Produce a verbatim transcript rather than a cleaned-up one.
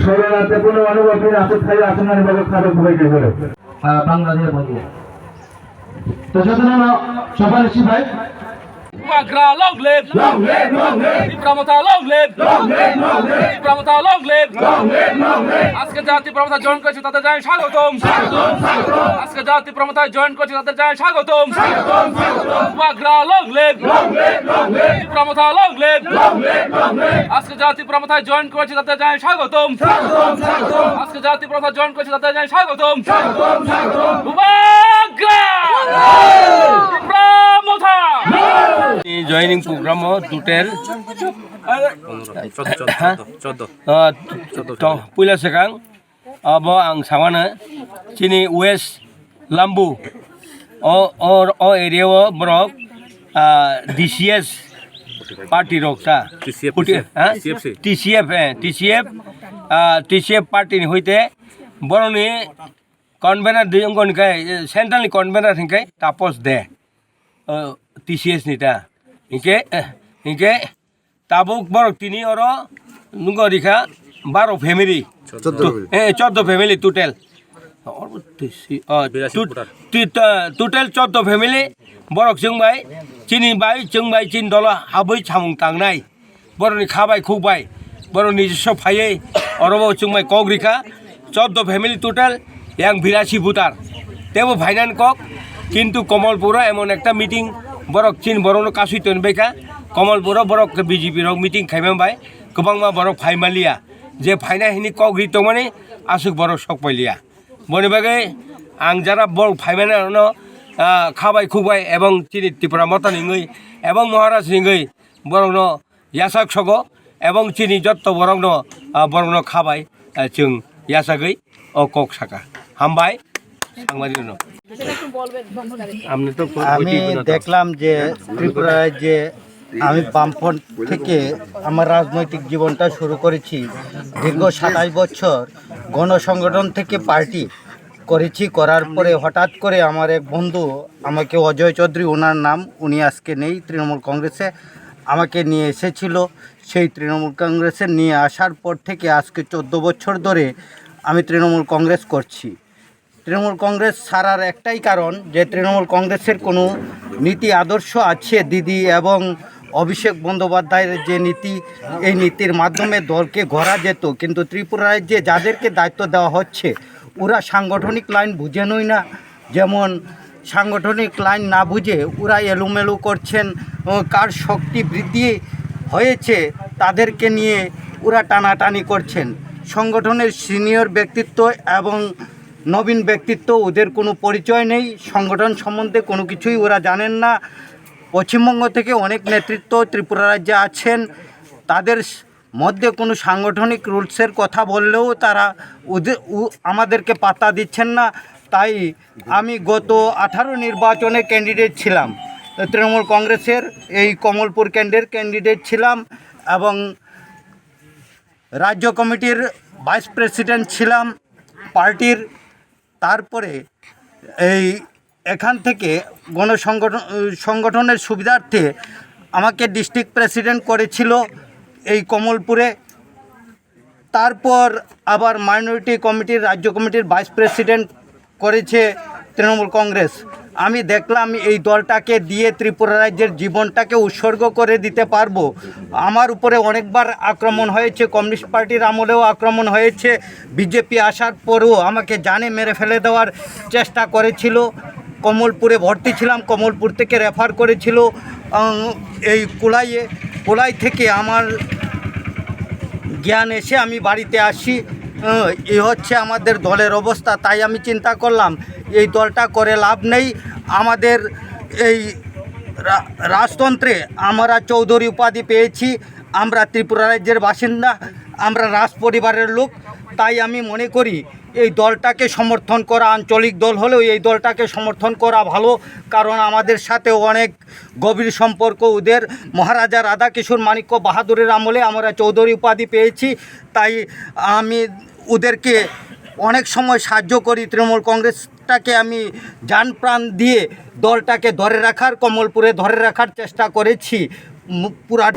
শরণার্থী পুনর্মনোভাবহীন আসুক খালি আসুন মানে বাবা খাবে খুবই করে। বাংলাদেশ বলবো। তো যত না সবার সিপাহী। Bubagra long live! Long live, long live! Tipra Motha long live! Long live, long live! Tipra Motha long live! Long live, long live! আজকে যারা তিপ্রা মথা জয়েন করেছে তাদের জানাই স্বাগতম। স্বাগতম, স্বাগতম। আজকে যারা তিপ্রা মথা জয়েন করেছে তাদের জানাই স্বাগতম। স্বাগতম, স্বাগতম। Bubagra long live! Long live, long live! Tipra Motha long live! Long live, long live! আজকে যারা তিপ্রা মথা জয়েন করেছে তাদের জানাই স্বাগতম। স্বাগতম, স্বাগতম। আজকে যারা তিপ্রা মথা জয়েন করেছে তাদের জানাই স্বাগতম। স্বাগতম, স্বাগতম। Bubagra! Tipra Motha! Joining program o total, চোদ্দ, চোদ্দ, চোদ্দ। Ah, to, puila swkang, abo ang samano, chini West Lambu, o, o, o area o borok, ah, D C S party rok ta. T C F, Puti-, T C F, ha? T C F C. T C F, eh, T C F, ah, T C F party ni hoite borokni convener di wngkha ni kai, eh, central ni convener hingkai Tapos de, eh, T C S ni ta. Hingke, eh, hingke tabuk borok tini oro nungo rikha baro family. Chordo. Tu-, family. Eh, chordo family total. Oro tisi-, oh, Birasi tut-, voter. Tut-, ah, total chordo family borok chwng bai, chini bai, chwng bai, chini dolo habwi samung tangnai. Borokni kha bai khuk bai, borok nijoswo phaiwi orobo chwng bai kok rikha. Chordo family total, yang birasi voter. Tebo phainani kok, kintu Komolpuro emon ekta meeting, borok chini borokno kasui tonbaikha. Komolpuro borok B J P rok meeting khaima bai kwbangma borok phaimaliya. Je phaina hini kok ri tongmani aswk borok sok pailiya. Boni bagwi ang jara borok phaimani ano, ah, kha bai khuk bai ebong chini Tipra Motha ni wngwi ebong Maharaj ni wngwi borokno yachak sogo ebong chini jotto borokno, ah, borokno kha bai, ah, chwng yachagwi o kok saka. Hambai, sangbadirokno. আমি দেখলাম যে ত্রিপুরা রাজ্যে আমি বামফ্রন্ট থেকে আমার রাজনৈতিক জীবনটা শুরু করেছি। দীর্ঘ সাতাশ বছর গণসংগঠন থেকে পার্টি করেছি। করার পরে হঠাৎ করে আমার এক বন্ধু আমাকে, অজয় চৌধুরী ওনার নাম, উনি আজকে নেই তৃণমূল কংগ্রেসে, আমাকে নিয়ে এসেছিল। সেই তৃণমূল কংগ্রেসে নিয়ে আসার পর থেকে আজকে চোদ্দ বছর ধরে আমি তৃণমূল কংগ্রেস করছি। তৃণমূল কংগ্রেস ছাড়ার একটাই কারণ যে তৃণমূল কংগ্রেসের কোনো নীতি আদর্শ আছে দিদি এবং অভিষেক বন্দ্যোপাধ্যায়ের যে নীতি, এই নীতির মাধ্যমে দলকে গড়া যেত, কিন্তু ত্রিপুরা রাজ্যে যাদেরকে দায়িত্ব দেওয়া হচ্ছে ওরা সাংগঠনিক লাইন বুঝেনই না। যেমন সাংগঠনিক লাইন না বুঝে ওরা এলোমেলো করছেন, ও, কার শক্তি বৃদ্ধি হয়েছে তাদেরকে নিয়ে ওরা টানাটানি করছেন। সংগঠনের সিনিয়র ব্যক্তিত্ব এবং নবীন ব্যক্তিত্ব, ওদের কোনো পরিচয় নেই, সংগঠন সম্বন্ধে কোনো কিছুই ওরা জানেন না। পশ্চিমবঙ্গ থেকে অনেক নেতৃত্ব ত্রিপুরা রাজ্যে আছেন, তাদের মধ্যে কোনো সাংগঠনিক রুলসের কথা বললেও তারা ওদের, উ-, আমাদেরকে পাত্তা দিচ্ছেন না। তাই আমি গত আঠারো নির্বাচনে ক্যান্ডিডেট ছিলাম, তৃণমূল কংগ্রেসের এই কমলপুর কেন্দ্রের ক্যান্ডিডেট ছিলাম এবং রাজ্য কমিটির ভাইস প্রেসিডেন্ট ছিলাম পার্টির। তারপরে এই এখান থেকে গণসংগঠন, সংগঠনের সুবিধার্থে আমাকে ডিস্ট্রিক্ট প্রেসিডেন্ট করেছিল এই কমলপুরে। তারপর আবার মাইনরিটি কমিটির, রাজ্য কমিটির ভাইস প্রেসিডেন্ট করেছে তৃণমূল কংগ্রেস। আমি দেখলাম এই দলটাকে দিয়ে ত্রিপুরা রাজ্যের জীবনটাকে উৎসর্গ করে দিতে পারবো। আমার উপরে অনেকবার আক্রমণ হয়েছে, কমিউনিস্ট পার্টির আমলেও আক্রমণ হয়েছে, বিজেপি আসার পরেও আমাকে জানে মেরে ফেলে দেওয়ার চেষ্টা করেছিল। কমলপুরে ভর্তি ছিলাম, কমলপুর থেকে রেফার করেছিল, আহ, এই কুলাইয়ে। কুলাই থেকে আমার জ্ঞান এসে আমি বাড়িতে আসি। আহ, এই হচ্ছে আমাদের দলের অবস্থা। তাই আমি চিন্তা করলাম, এই দলটা করে লাভ নেই। আমাদের এই রা-, রাজতন্ত্রে আমরা চৌধুরী উপাধি পেয়েছি, আমরা ত্রিপুরা রাজ্যের বাসিন্দা, আমরা রাজ পরিবারের লোক। তাই আমি মনে করি এই দলটাকে সমর্থন করা, আঞ্চলিক দল হলেও এই দলটাকে সমর্থন করা ভালো, কারণ আমাদের সাথে অনেক গভীর সম্পর্ক ওদের। মহারাজা রাধাকিশোর মাণিক্য বাহাদুরের আমলে আমরা চৌধুরী উপাধি পেয়েছি, তাই আমি ওদেরকে অনেক সময় সাহায্য করি। তৃণমূল কংগ্রেসটাকে আমি জান প্রাণ দিয়ে দলটাকে ধরে রাখার, কমলপুরে ধরে রাখার চেষ্টা করেছি। mu-, pura